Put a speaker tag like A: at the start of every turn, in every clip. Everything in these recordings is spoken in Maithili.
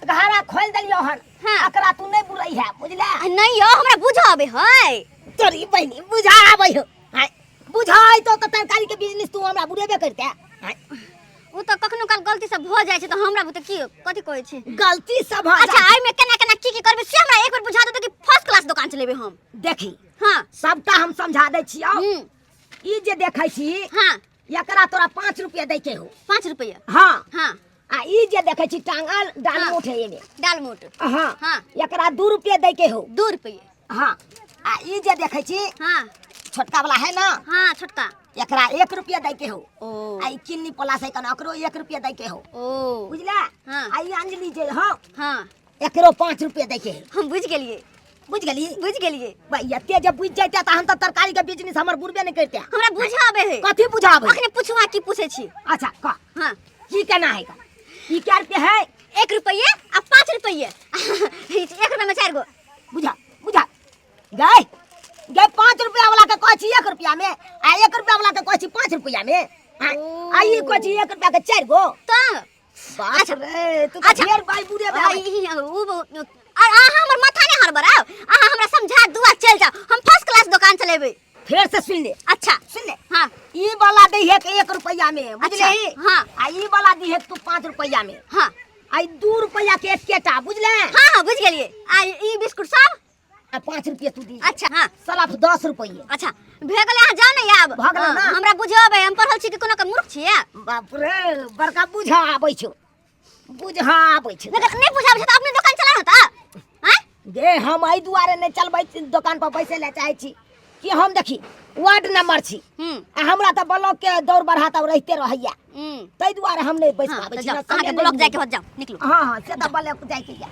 A: घारा खोल देलियो हन।
B: हाँ।
A: एकरा तू नहीं बुलाई है, बुझले?
B: आ, नहीं यौ, हमरा बुझ आबै है।
A: तोरी बहिनी बुझा आबै हो। आँय, बुझाइ तो तऽ तरकारी के बिजनेस तू हमरा बुढ़ेबे करते। आँय,
B: ओ तऽ कखनो काल गलती से भऽ जाइ छै तऽ हमरा बुते की कथी कहै छै?
A: गलती सब भऽ
B: अच्छा
A: जाइ।
B: एहिमे केना केना की की करबै से हमरा एक बेर बुझा देतै कि फर्स्ट क्लास दोकान चलेबै हम।
A: देखी।
B: हाँ।
A: सबटा हम समझा दै छियौ। ई जे देखै छी,
B: हाँ।
A: एकरा तोरा 5 रुपया दै के हो।
B: 5 रुपया?
A: हाँ।
B: हाँ।
A: आ ई जे देखै छी टांगल दालमोट है एमे।
B: दालमोट।
A: हाँ।
B: हाँ।
A: एकरा 2 रुपया दै के हो।
B: 2 रुपया।
A: हाँ। आ ई जे देखै छी,
B: हाँ।
A: छोटका वाला है ना?
B: हाँ, छोटका।
A: एकरा 1 रुपया दै के हो।
B: ओ।
A: आ ई किन्नी पोला से कन एकरो 1 रुपया दै के हो।
B: ओ।
A: बुझला?
B: हाँ।
A: आ ई अंजलि जे हो,
B: हाँ।
A: एकरो 5 रुपया दै के हो।
B: हम बुझ गेलिए।
A: बुझ गेली?
B: बुझ गेलिए।
A: भाई, एते जब बुझ जाइते त हम त तरकारी के बिजनेस हमर बुढ़बे नहीं करते।
B: हमरा बुझाबे है।
A: कथी बुझाबे?
B: अखने पूछू अहाँ की पूछे छी।
A: अच्छा, कह।
B: हाँ।
A: की केना है का? ई कै रुपया है?
B: 1 रुपये आ 5 रुपये। 1 रुपया में 4 गो।
A: बुझा, बुझा। गए गए 5 रुपया वाला के कहै छी 1 रुपया में, आ 1 रुपया वाला के कहै छी 5 रुपया में। आ,
B: ओ।
A: आ ई कहै छी 1 रुपया के 4 गो।
B: त
A: बाप
B: अच्छा।
A: रे, तू तो
B: अच्छा।
A: ढेर बाई बुढ़े
B: आ,
A: भए।
B: ई, ई, उ, उ, आ, अहाँ हमर माथा नहि हड़बड़ाउ, अहाँ हमरा समझा दुआ चलि जाउ, हम फर्स्ट क्लास दोकान चलेबै।
A: फेर से सुन ले।
B: अच्छा।
A: सुन ले।
B: हाँ।
A: ई वाला दै है के 1 रुपया में, बुझले?
B: अच्छा, हाँ।
A: आ ई वाला दी है तू 5 रुपया में।
B: हाँ।
A: आ ई 2 रुपया के एकेटा, बुझले?
B: हाँ, हाँ, बुझ गेलिए। आ ई बिस्कुट सब?
A: आ 5 रुपया तू दी।
B: अच्छा, हाँ।
A: सलाफ 10 रुपये।
B: अच्छा, भए गेलै, अहाँ जाउ ने आब।
A: भऽ गेलै
B: हाँ,
A: ना?
B: हमरा बुझेबै, हम पढ़ल छी कि कोनो के मूर्ख छियै?
A: बाप रे, बड़का बुझा आबै छौ, बुझा आबै छौ।
B: लेकिन नहि बुझाबै छै तऽ अपने दोकान चला ने तऽ? आँय?
A: गे, हम एहि दुआरे नहि चलबै छी, दोकान पर बैसै लए चाहै छी कि हम देखी वार्ड नंबर छी। आ हमरा तऽ ब्लॉक के दौड़ बढ़ा तऽ रहिते रहैया। ताहि दुआरे हम नहि बैस
B: हाँ,
A: पाबै
B: तऽ
A: छी,
B: जाउ,
A: ना
B: अहाँके
A: समय
B: ब्लॉक
A: नहि
B: जाइके होत, जाउ, निकलू।
A: हाँ, हाँ, से तऽ ब्लॉक जाइके या।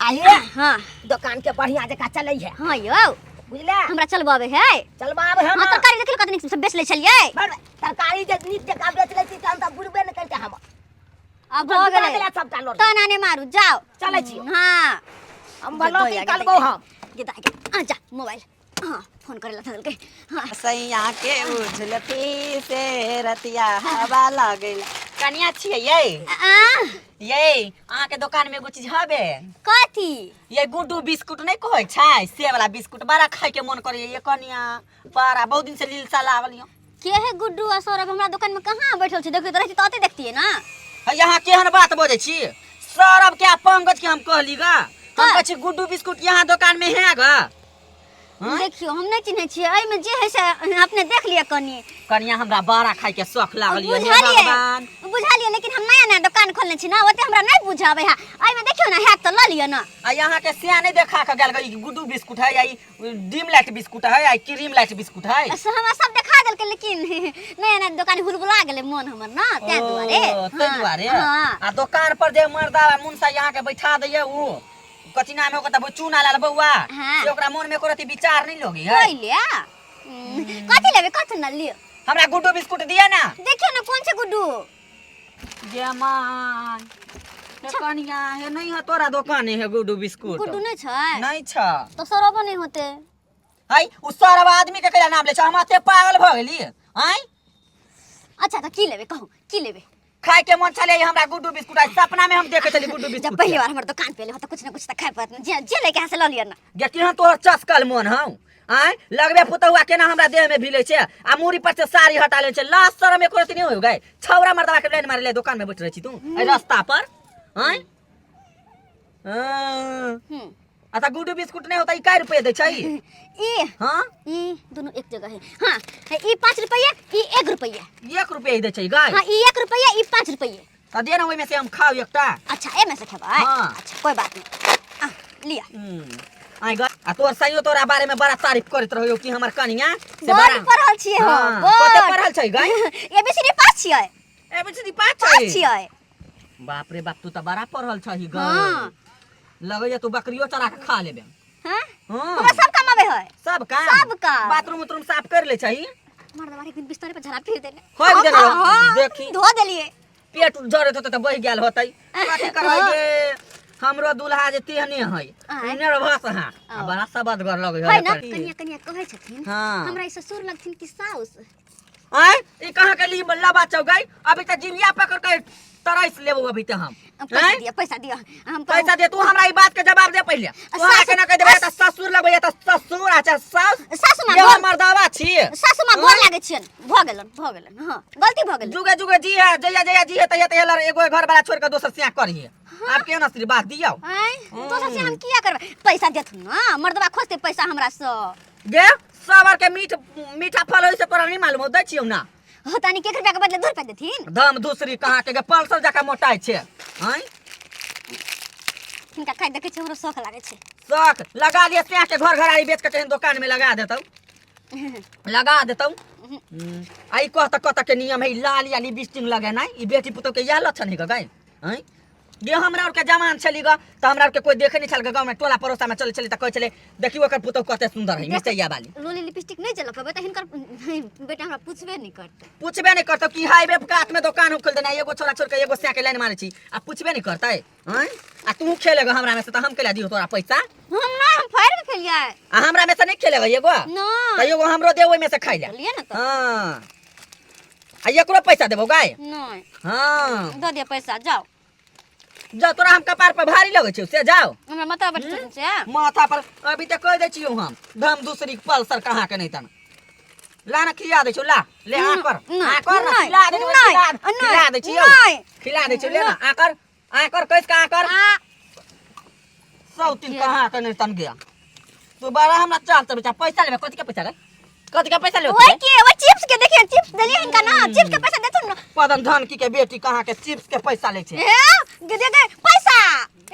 A: आ हे,
B: हाँ।
A: दोकान के बढ़िया जकाँ चलै है।
B: हाँ यौ।
A: बुझले?
B: हमरा चलबाबै है।
A: चलबाबै है
B: हाँ,
A: ना।
B: तरकारी देखियौ कते नीक से बेच लै छलियै।
A: बड़ तरकारी जे नीक जकाँ बेच लै छी तहन तऽ बुढ़बे नहि करतै हम।
B: अब भऽ
A: डुबा
B: गेलै।
A: देला सबटा लोट।
B: तना नहि मारू, जाउ।
A: चलै छी।
B: हाँ।
A: हम ब्लॉक निकालबौ हम।
B: गे दाइ गे, आ जा मोबाइल। हाँ, फोन करे ला थकल के। हाँ।
C: सैया के उझलती से रतिया हवा लागल। कनिया छियै यै?
B: आ?
C: यै, अहाँ के दुकान में एगो चीज हबे।
B: कथी?
C: ये गुड्डू बिस्कुट नहीं कहै छै, से वाला बिस्कुट बड़ा खाय के मन करैया ये कनिया, बड़ा बहुत दिन से लीलसा लागल यो।
B: के है गुड्डू आ सौरभ? हमरा दुकान में कहाँ बैठल छै? देखियो त रहती त ओते देखतियै ना।
C: है यहाँ केहन बात बजै छी? सौरभ के आ पंकज के हम कहली गा। हम
B: हाँ।
C: कहै छी गुड्डू बिस्कुट यहाँ दुकान में है गा। हाँ?
B: देखियो हम नहीं चिन्है छियै, एहिमे जे है से अपने देख लिअ कनी।
C: कनिया हमरा बड़ा खाय के शौख लागल ये, हे
B: बुझलियै।
C: भगवान।
B: बुझलियै, लेकिन हम नया नया दुकान खोलने छी ना, ओते हमरा नहीं बुझाबै है। एहिमे देखियो ना, हैत त लऽ लिअ ना।
C: आ यहाँ के सिया नहीं देखा के गेल गा, ई गुड्डू बिस्कुट है या ई डिम लाइट बिस्कुट है या क्रीम लाइट बिस्कुट है।
B: से हमरा सब देखा देलकै, लेकिन नया नया दुकान हुलबुला गेलै मन हमर ना, तैं
C: ओ,
B: दुआरे।
C: तै
B: हाँ,
C: दुआरे।
B: हाँ।
C: आ दुकान पर जे मर्दा मुनसा यहाँ के बैठा दैया उ कथी नाम है ओकर, तब चूना लाल बौआ।
B: हाँ।
C: से ओकरा मन में एको रति विचार नहीं लोगी है।
B: कोई लिया। कथी लेबै, कथी ना लियो।
C: हमरा गुड्डू बिस्कुट दिया ना।
B: देखियो ना कौन से गुड्डू।
C: जे मान। हे कनिया, हे नहीं है तोरा दुकान है गुड्डू बिस्कुट।
B: गुड्डू नहीं छै?
C: नहीं छ।
B: तो सौरभ नहीं होते।
C: है उ सौरभ आदमी के कहिया नाम ले छ, हम एते पागल भ गेली। आय?
B: अच्छा त की लेबै कहू, की लेबै?
C: खाय के मन छले हमरा गुड्डू बिस्कुट, आइ सपना में हम देखे छली गुड्डू
B: जब
C: बिस्कुट।
B: पहली बार हमर दुकान पे एलै त कुछ न कुछ त खाय पड़त, जे जे लेके अहाँ से ल लिअ ना।
C: गे केहन तोहर चसकल मन हौ? आय लगबे पुतहुआ केना हमरा देह में भिलै छै आ मूड़ी पर से साड़ी हटा ले छै, लाज शरम एको रति नहीं होय गए। छौरा मर्दवा के लाइन मारे ले दुकान में बैठ रहै छी तू एहि रास्ता पर। आय? हाँ। आ त गुड्डू बिस्कुट नहीं होता, ई कै रुपया दै छै?
B: ई?
C: हाँ?
B: ई दोनों एक जगह है। हाँ, ई 5 रुपया, ई 1 रुपया।
C: 1 रुपया दै छै गाय?
B: हाँ, ई 1 रुपया, ई 5 रुपया।
C: त दे ना ओहिमे से हम खाउ एकटा।
B: अच्छा, एमे से खेबै?
C: हाँ।
B: अच्छा, कोई बात नहीं, आ लिया।
C: आइ ग, आ तोर सैयो तोरा बारे में बड़ा तारीफ करैत रहियो कि हमर कनिया से
B: बड़
C: बड़ा
B: पढ़ल छियै हम,
C: हाँ,
B: बड़।
C: कते पढ़ल छै गाय?
B: एबीसीडी पास छियै।
C: एबीसीडी पास
B: पास
C: छै?
B: छियै।
C: बाप रे बाप, तू त बड़ा पढ़ल छही ग।
B: हाँ।
C: लगैया तू बकरियो चरा के खा लेबे।
B: हाँ?
C: हाँ।
B: हमरा सब काम आबै है।
C: सब काम?
B: सब काम।
C: बाथरूम उथरूम साफ कर ले छही?
B: मर्दवा एक दिन बिस्तर पर झड़ा फिर देने।
C: होय देने
B: हाँ, हाँ,
C: देखी।
B: धो देलिए।
C: पेट जरत होतै त बहि गेल होतै। कथी करबै
B: हाँ।
C: गे? हमरो दूल्हा जे तेहने है।
B: आँय।
C: नर्वस है। आ
B: ओ।
C: बड़ा सबदगर लगै
B: है ना?
C: है।
B: कनिया कनिया कहै छथिन।
C: हाँ।
B: हमरा ई ससुर लगथिन कि साउस?
C: आँय, ई कहाँ के ली लबा चौगई? अभी त जिभिया पकड़ के तरस लेबो अभी त हम।
B: पैसा
C: आँय?
B: दिअ, पैसा दिअ हम।
C: पैसा दे तू, हमरा ई बात के जवाब दे पहिले। तू हमरा
B: सासु-
C: केना कह देबे? त ससुर लगबैया त ससुर आ चाहे सास।
B: सासु माँ
C: ये
B: गोर-
C: मर्दावा छी।
B: सासु माँ गोर लागै छियनि, भऽ गेलनि, भऽ गेलनि, हँ, गलती भऽ गेलै।
C: जुगे जुगे जी है, जहिया जहिया जी है तहिया तहिया लड़ एगो घर वाला छोड़ के दोसर सिया करिए। आप केहन आशीर्वाद दियौ?
B: आँय, दोसर से हम किया करबै? पैसा देथुन ने, मर्दबा खोजतै पैसा हमरा से।
C: गे सब आर के मीठ मीठा फल होई से तोरा नहीं मालूम हो? दै छियौ ना।
B: हो तानी के एक रुपया के बदले 2 रुपया देथिन।
C: दम दूसरी कहाँ के गे पल्सर जका मोटाइ छै। आँय,
B: हिनका खाइ देखै छियै, हमरो शौख लागै छै।
C: शौख लगा लिअ सिया के, घर घरारी बेच के केहन दोकान में लगा देतौ, लगा देतौ। आ ई कह त कत के नियम है ई लाल या लिपस्टिक लगेनाइ, ई बेटी पुतोह के इएह लक्षण है गै? आँय गे, हमरा आरके जवान छली ग तऽ हमरा आरके कोई देखे नहीं छल गाँव में, टोला पड़ोसा में चले छली तऽ कहै छलै, देखियौ ओकर पुतोह कते सुंदर है, मिरचैया वाली।
B: लोली लिपस्टिक नहि जलक तऽ हिनकर बेटा हमरा पुछबे नहि करतै।
C: पूछबे नहीं करतौ कि हाईवे के कात में दुकान खोल देना, एगो छोरा छोड़ के एगो सिया के लाइन मारे छी आ पूछबे नहीं करतै? आँय, आ तू खेलेगा हमरा में से तऽ हम केला दियौ तोरा पैसा?
B: हम नहि, हम फाड़ि के खेलियै।
C: आ हमरा में से नहीं खेलेगा एगो?
B: नहि।
C: तऽ एगो हमरो दे, ओहि में से खाइ ले।
B: लिए ने तऽ।
C: हाँ, आ एकरो पैसा देबौ गाय?
B: नहि।
C: हाँ।
B: दऽ दिअ पैसा, जाओ।
C: जा, तोरा हम कपार पर भारी लगै छौ से, जाओ।
B: हमरा माथा पर चढ़ल छै।
C: माथा पर अभी तक कह दै छियौ हम। धम दूसरी पल्सर कहाँ के नहीं तन ला ना, खिया दै छियौ, ला ले। आ कर, आ कर ना।
B: नहि,
C: खिला दै छियौ,
B: नहि,
C: खिला
B: नहि,
C: खिला दै छियौ।
B: नहि।
C: खिला दै छियौ, ले ना, आ कर, आ कर, कैस के आ कर।
B: आ।
C: सौ तीन कहाँ के नहीं तन गया। तू बड़ा हमरा चाल चल बेटा। पैसा लेबे? कथी के पैसा रे? कथी के पैसा लेबे?
B: ओए के ओए चिप्स के, देखिए चिप्स देलिए हिनका ना, चिप्स के पैसा देथुन ना।
C: पदन धन की के बेटी कहाँ के चिप्स के पैसा ले छै।
B: ए गे दे दे पैसा,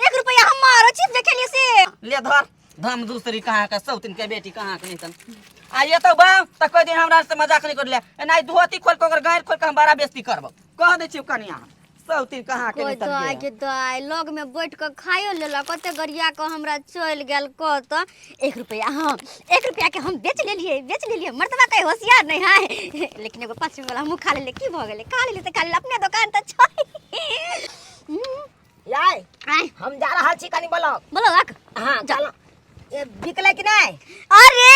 B: 1 रुपया हमर चिप्स जे खेलिए से।
C: ले धर। धम दूसरी कहाँ के सौतिन के बेटी कहाँ के नहीं तन। आ ये तो बा त कोई दिन हमरा से मजाक नहीं कर ले, एना धोती खोल के ओकर गायर खोल के हम बड़ा बेइज्जती करबो, कह दै छियौ। कनिया सौतिन कहाँ के
B: कोई
C: नहीं तन
B: दाय
C: गे।
B: के दाय लग में बैठ के खाइयो लेलक, कते गरिया के हमरा चलि गेल। कह तऽ 1 रुपया, हाँ, 1 रुपया के हम बेच लेलिए, बेच लेलिए। मर्दबा कहीं होशियार नहीं है, लेकिन एगो 5 वाला हमहूँ खा लेलिए। की भऽ गेलै? खा लेलिए तऽ खा लेलिए, अपने दोकान तऽ छै।
A: याय।
B: आय।
A: हम जा रहल छी कनी ब्लॉक।
B: बोलो।
A: हाँ, चल। ए बिकलै कि नहीं?
B: अरे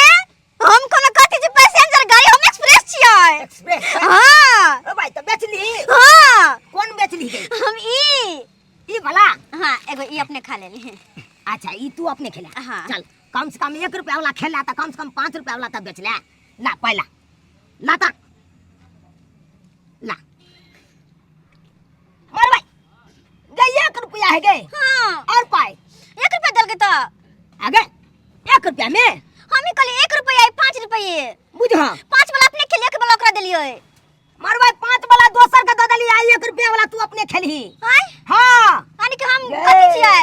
B: हम कोनो कथी छी पैसेंजर गाड़ी? हम एक्सप्रेस छियै।
A: एक्सप्रेस?
B: हाँ।
A: ओ भाई, तऽ बेचली?
B: हाँ।
A: कोन बेचली गे?
B: हम ई।
A: ई वाला?
B: हाँ, एगो ई अपने खा लेली।
A: अच्छा, ई तू अपने खेला?
B: हाँ।
A: चल, कम से कम 1 रुपया वाला खेला तऽ कम से कम 5 रुपया वाला तऽ बेचला। ला पहला ला ता ला। मार भाई गे, 1 रुपया है गे?
B: हाँ।
A: और पाई?
B: 1 रुपया देलकै तऽ।
A: आगे 1 रुपया में
B: हम ही कहलिए 1 रुपया, 5 रुपये।
A: बुझ।
B: 5 वाला अपने खेलिए, 1 वाला ओकरा देलिए।
A: मार भाई, 5 वाला दोसर के दऽ देली आ 1 रुपया वाला तू अपने खेलही?
B: आय।
A: हाँ।
B: यानी कि हम
A: गे।
B: कथी छियै?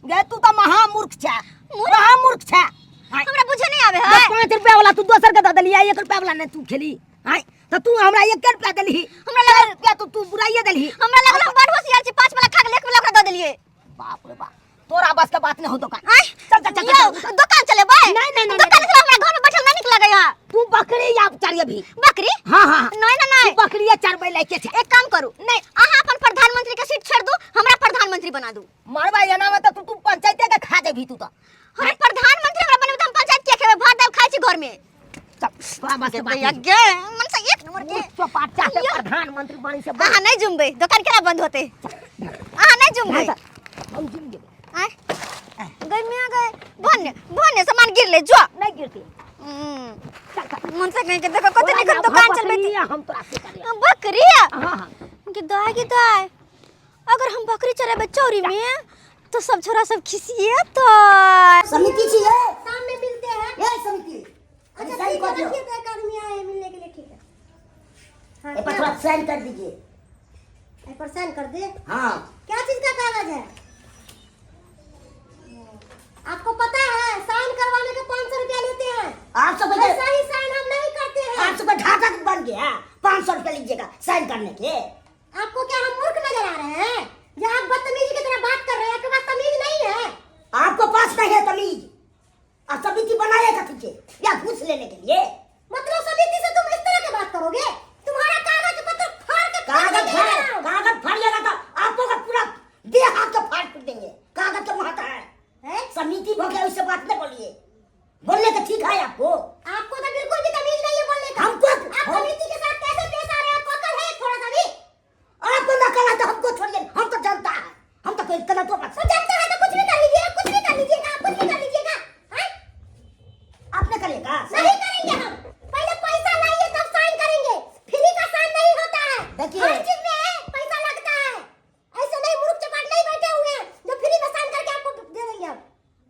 A: गे, तू तऽ महामूर्ख छै।
B: मूर्ख?
A: महामूर्ख छै। आय।
B: हमरा बुझे नहीं आवे
A: गे,
B: है।
A: 5 रुपया वाला तू दोसर के दऽ देली आ 1 रुपया वाला नहीं तू खेली? आय, तऽ तू हमरा 1 रुपया देलही।
B: हमरा लगल-
A: 4 रुपया तो तू बुराइए देलही।
B: हमरा लगल हम बड़ होशियार छी, 5 वाला खा के 1 वाला ओकरा दऽ देलिए।
A: बाप रे बाप, तोरा बस के बात नहीं हो दुकान।
B: आय।
A: चल चल चल,
B: यौ,
A: चल, चल।
B: दुकान चलेबै?
A: नहीं, नहीं, नहीं,
B: दुकान
A: नहीं।
B: चला, हमरा घर में बैठल नहीं नीक लगै है।
A: तू बकरी या चरिए भी।
B: बकरी?
A: हाँ हाँ हाँ।
B: नहीं ना, नहीं।
A: तू बकरी चरबै लायक छै।
B: एक काम करू, नहीं, अहाँ अपन प्रधानमंत्री के सीट छोड़ दू, हमरा प्रधानमंत्री बना दू।
A: मरबा एना में तऽ तू तू पंचायते के खा जेबही तू तऽ।
B: हम प्रधानमंत्री हमरा बनेबै तऽ हम पंचायत किया खेबै? भात दाल खाइ छी घर में।
A: चल, तोरा बस के बात
B: दैया
A: नहीं।
B: गे मन से एक नंबर के
A: मूर्ख चौपाट चाहते
B: यौ।
A: प्रधानमंत्री बनी से
B: अहाँ नहीं जुमबै, दुकान केना बंद होते? अहाँ नहीं जुमबै।
A: हम जिम जेबै।
B: आय गई मियां गए, भन्ने भन्ने सामान गिरले जो।
A: नहीं गिरती। चल चल।
B: मन से कहीं के देखो कते निक दुकान चलबै।
A: बकरी हम तोरा से करिया।
B: बकरी?
A: हाँ हाँ।
B: कि दाय के दाय, अगर हम बकरी चराबै चौरी में तो सब छोरा सब खिसिए तो।
D: समिति छी ये।
E: शाम में मिलते हैं।
D: ये समिति।
E: अच्छा,
D: साइन
E: ठीक है।
D: कर दियो।
E: रखिए तो एक आदमी आए हैं मिलने के लिए, ठीक है, हाँ।
D: ए पर थोड़ा साइन कर दीजिए।
E: ए पर साइन कर दे?
D: हाँ।
E: क्या चीज का कागज है? आपको पता है साइन करवाने के 500 रुपया लेते हैं।
D: आप सब
E: ऐसा ही साइन हम नहीं करते हैं।
D: आप सबका ढांचा बन गया, 500 रुपया लीजिएगा साइन करने के।
E: आपको क्या हम मूर्ख नजर आ रहे हैं जो आप बदतमीजी की तरह बात कर रहे हैं? आपके पास तमीज नहीं है।
D: आपको पास नहीं है तमीज और समिति बनाएगा तुझे या घूस लेने के लिए?
E: मतलब समिति से तुम इस तरह की बात करोगे? तुम्हारा कागज पत्र फाड़ के
D: कागज
E: फेंक
D: फाड़
E: देंगे।
D: कागज फाड़िएगा तो आपको का पूरा देह हाथ के फाड़ कर देंगे। कागज के महत्व है।
E: हैं?
D: समिति हो गया, उससे बात नहीं बोलिए। बोलने का ठीक है आपको?
E: आपको तो बिल्कुल भी तमीज नहीं है बोलने का।
D: हमको
E: आप समिति के साथ कैसे पेश आ रहे हैं? आपको अकल है थोड़ा सा भी?
D: आपको नकल है तो हमको छोड़िए, हम तो जनता है, देखिए।
E: हर चीज में है, पैसा लगता है। ऐसे नहीं मूर्ख चपाट नहीं बैठे हुए हैं जो फ्री में साइन करके आपको दे देंगे हम।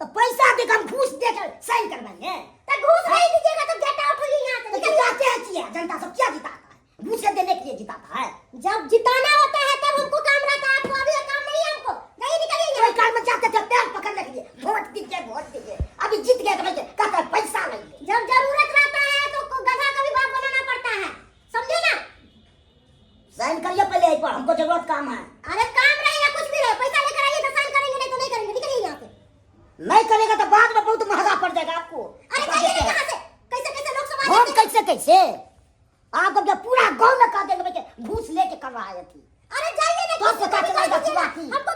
D: तो पैसा देकर हम घूस देकर साइन करवाएंगे।
E: तो घूस नहीं दीजिएगा तो गेट आउट होइए यहाँ से।
D: तो
E: निकलिए।
D: जिताते हैं क्या जनता सब? क्या जिताता है? घूस देने के लिए जिताता है।
E: जब जिताना होता है तब हमको काम रहता है, आपको अभी काम नहीं है हमको। नहीं, निकलिए यहाँ
D: कोई काम में जाते थे पैर पकड़ने के लिए, वोट दीजिए वोट दीजिए। अभी जीत गए तो भाई कहता है पैसा नहीं है।
E: जब जरूरत रहता है तो गधा का भी बाप बनाना पड़ता है, समझे ना?
D: साइन करिए पहले एक बार, हमको जरूरत काम है।
E: अरे काम रहे या कुछ भी रहे, पैसा लेकर आइए तो साइन करेंगे, नहीं तो नहीं करेंगे। निकलिए यहाँ से।
D: नहीं करेगा तो बाद में बहुत महंगा पड़ जाएगा आपको।
E: अरे जाइए ना यहाँ से। कैसे कैसे लोग समाज
D: हम कैसे कैसे आपको जब पूरा गांव में कह देंगे भाई घूस लेके कर रहा है अथी।
E: अरे जाइए ना,
D: तो
E: किसी
D: पता
E: को भी
D: चलेगा
E: कह दीजिए ना।
D: पूरा की।
E: हमको